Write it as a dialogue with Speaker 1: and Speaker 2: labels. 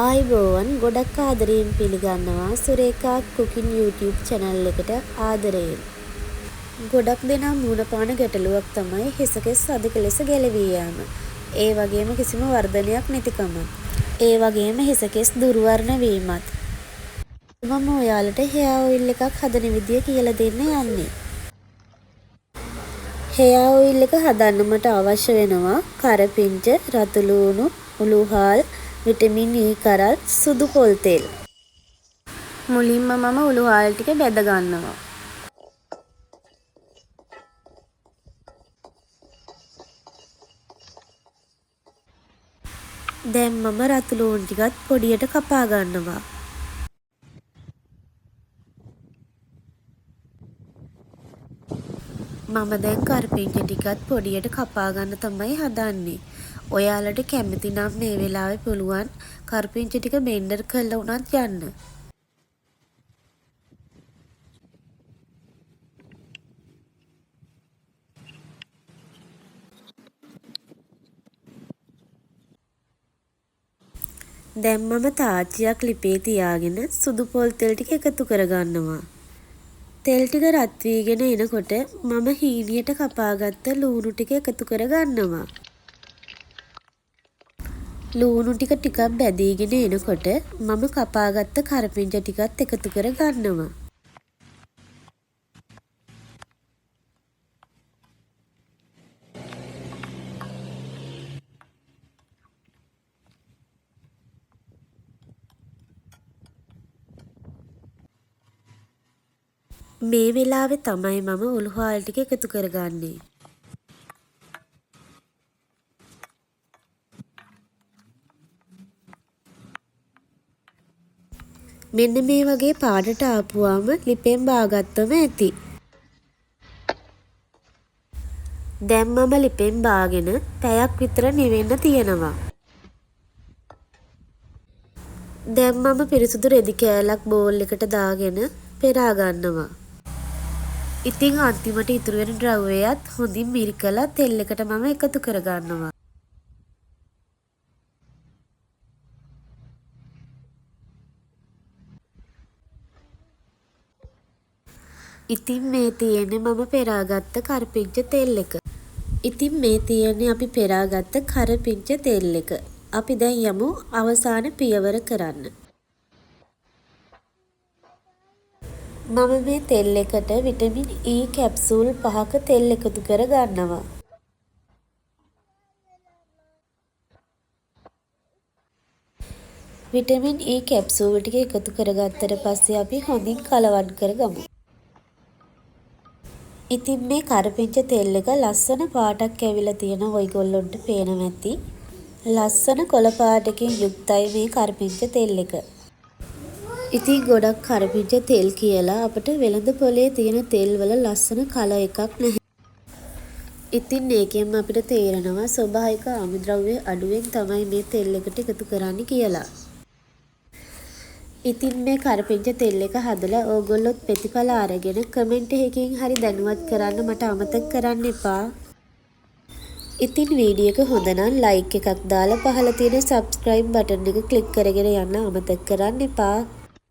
Speaker 1: ආයුබෝවන්, ගොඩක් ආදරයෙන් පිළිගන්නවා සුරේඛා කුකින් YouTube channel එකට ආදරයෙන්. ගොඩක් දෙනා මුහුණ පාන ගැටලුවක් තමයි හිසකෙස් අධික ලෙස ගැලවී යාම. ඒ වගේම කිසිම වර්ධනයක් නැතිකමත්. ඒ වගේම හිසකෙස් දුර්වර්ණ වීමත්. මම ඔයාලට හෙයා ඔයිල් එකක් හදන විදිය කියලා දෙන්න යන්නේ. හෙයා ඔයිල් එක හදන්න මට අවශ්‍ය වෙනවා කරපිංච, රතු ලූණු, උළුහාල්, විටමින් ඊ කරල්, සුදු පොල් තෙල්. මුලින්ම මම උළුහාල් ටික බැද ගන්නවා. දැන් මම රතු ලූණු ටිකත් පොඩියට කපා ගන්නවා. මම දැන් කරපිංච ටිකත් පොඩියට කපා ගන්න තමයි හදන්නේ. ඔයාලට කැමති නම් මේ වෙලාවේ පුළුවන් කරපිංච ටික බ්ලෙන්ඩර් කරලා වුණත් යන්න. දැන් මම තාච්චියක් ලිපේ තියාගෙන සුදු පොල් තෙල් ටික එකතු කරගන්නවා. තෙල් ටික රත් වීගෙන එනකොට මම හීනියට කපාගත්ත ලූණු ටික එකතු කරගන්නවා. ලූණු ටික ටිකක් බැදීගෙන එනකොට මම කපාගත්ත කරපිංච ටිකත් එකතු කරගන්නවා. මේ වෙලාවේ තමයි මම උළුහාල් ටික එකතු කරගන්නේ. මෙන්න මේ වගේ පාටට ආපුවාම ලිපෙන් බාගත්තම ඇති. දැන් මම ලිපෙන් බාගෙන පැයක් විතර නිවෙන්න තියනවා. දැන් මම පිරිසුදු රෙදි කෑල්ලක් බෝල් එකට දාගෙන පෙරා ගන්නවා. ඉතින් අන්තිමට ඉතුරු වෙන ද්‍රව්‍යයත් හොඳින් මිරිකලා තෙල් එකට මම එකතු කරගන්නවා. ඉතින් මේ තියෙන්නේ මම පෙරාගත්ත කරපිංච තෙල් එක. ඉතින් මේ තියෙන්නේ අපි පෙරාගත්ත කරපිංච තෙල් එක. අපි දැන් යමු අවසාන පියවර කරන්න. මම මේ තෙල් එකට විටමින් ඊ කැප්සූල් 5ක තෙල් එකතු කර ගන්නවා. විටමින් ඊ කැප්සූල් ටික එකතු කරගත්තට පස්සේ අපි හොඳින් කලවම් කරගමු. ඉතින් මේ කරපිංච තෙල් එක ලස්සන පාටක් ඇවිල්ලා තියෙනවා, ඔයගොල්ලොන්ට පේනවා ඇති. ලස්සන කොළ පාටකින් යුක්තයි මේ කරපිංච තෙල් එක. ඉතින් ගොඩක් කරපිංච තෙල් කියලා අපිට වෙළඳ පොලේ තියෙන තෙල් වල ලස්සන කලර් එකක් නැහැ. ඉතින් ඒකෙන් අපිට තේරෙනවා ස්වභාවික අමුද්‍රව්‍ය අඩුවෙන් තමයි මේ තෙල් එකට එකතු කරන්නේ කියලා. ඉතින් මේ කරපිංච තෙල් එක හදලා ඕගොල්ලොත් ප්‍රතිඵල අරගෙන කමෙන්ට් එකකින් හරි දැනුවත් කරන්න මට අමතක කරන්න එපා. ඉතින් වීඩියෝ එක හොඳ නම් ලයික් එකක් දාලා පහළ තියෙන සබ්ස්ක්‍රයිබ් බටන් එක ක්ලික් කරගෙන යන්න අමතක කරන්න එපා.